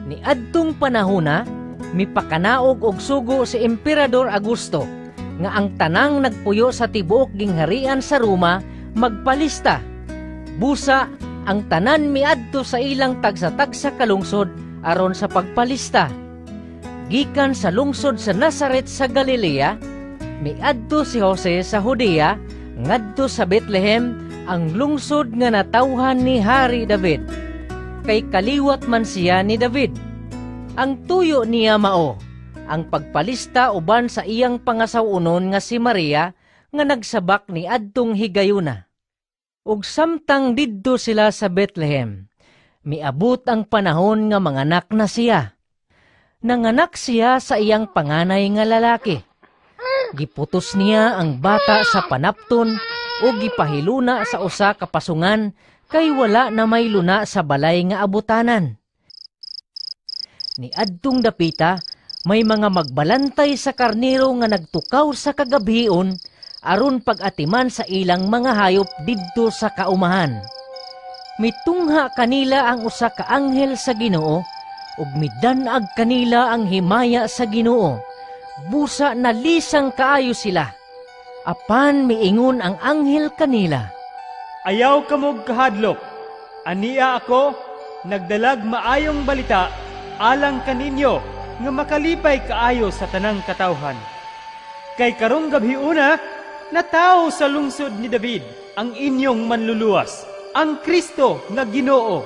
Niadtong panahona, mipakanaog og sugo si Emperador Augusto nga ang tanang nagpuyo sa tibuok gingharian sa Roma magpalista. Busa ang tanan miadto sa ilang tagsa-tagsa ka lungsod aron sa pagpalista. Gikan sa lungsod sa Nazaret sa Galilea, miadto si Jose sa Judea ngadto sa Bethlehem, ang lungsod nga natawhan ni Hari David. Kay kaliwat man siya ni David. Ang tuyo niya mao ang pagpalista uban sa iyang pangasaw-onon nga si Maria nga nagsabak ni adtong higayuna. Ug samtang didto sila sa Bethlehem, miabot ang panahon nga manganak na siya. Nanganak siya sa iyang panganay nga lalaki. Giputos niya ang bata sa panapton ug gipahiluna sa usa ka pasungan kay wala na may luna sa balay nga abutanan. Niadtong dapita, may mga magbalantay sa karnero nga nagtukaw sa kagabhion aron pag-atiman sa ilang mga hayop didto sa kaumahan. Mitungha kanila ang usa ka anghel sa Ginoo ug midan-ag kanila ang himaya sa Ginoo. Busa nalisang kaayo sila. Apan miingon ang anghel kanila, "Ayaw kamog kahadlok. Ania ako, nagdalag maayong balita alang kaninyo nga makalipay kaayo sa tanang katawhan. Kay karong gabhiuna, natawo sa lungsod ni David ang inyong manluluwas, ang Kristo nga Ginoo.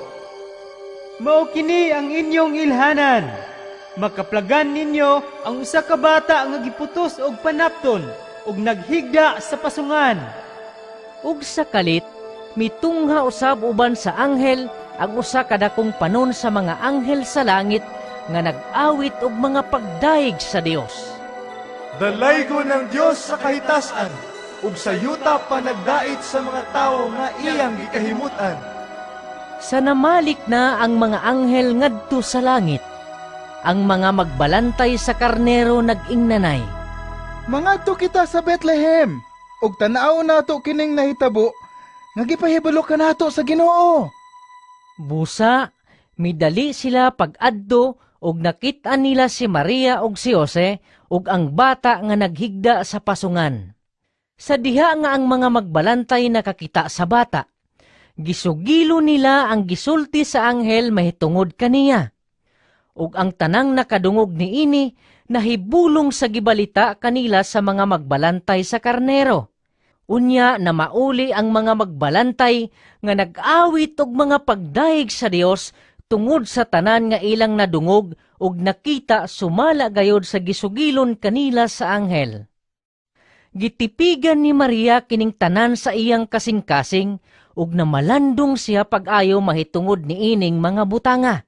Mao kini ang inyong ilhanan. Makaplagan ninyo ang usa ka bata nga giputos og panapton ug naghigda sa pasungan." Ug sa kalit, mitungha usab uban sa anghel ang usa ka dakong panon sa mga anghel sa langit nga nag-awit og mga pagdayeg sa Dios. Dalaygon ang Dios sa kahitasan ug sa yuta panagdait sa mga tawo nga iyang gikahimutan. Sa namalik na ang mga anghel ngadto sa langit, ang mga magbalantay sa karnero nag-ingnanay, "Mangadto kita sa Bethlehem ug tan-aw nato kining nahitabo nga gipahibalo kanato sa Ginoo." Busa midali sila pag-adto ug nakit-an nila si Maria ug si Jose ug ang bata nga naghigda sa pasungan. Sa diha nga ang mga magbalantay nakakita sa bata, gisugilo nila ang gisulti sa anghel mahitungod kaniya. Ug ang tanang nakadungog niini nahibulong sa gibalita kanila sa mga magbalantay sa karnero. Unya na mauli ang mga magbalantay nga nag-awit og mga pagdayeg sa Dios tungod sa tanan nga ilang nadungog ug nakita sumala gayod sa gisugilon kanila sa anghel. Gitipigan ni Maria kining tanan sa iyang kasing-kasing ug namalandong siya pag-ayo mahitungod niining mga butanga.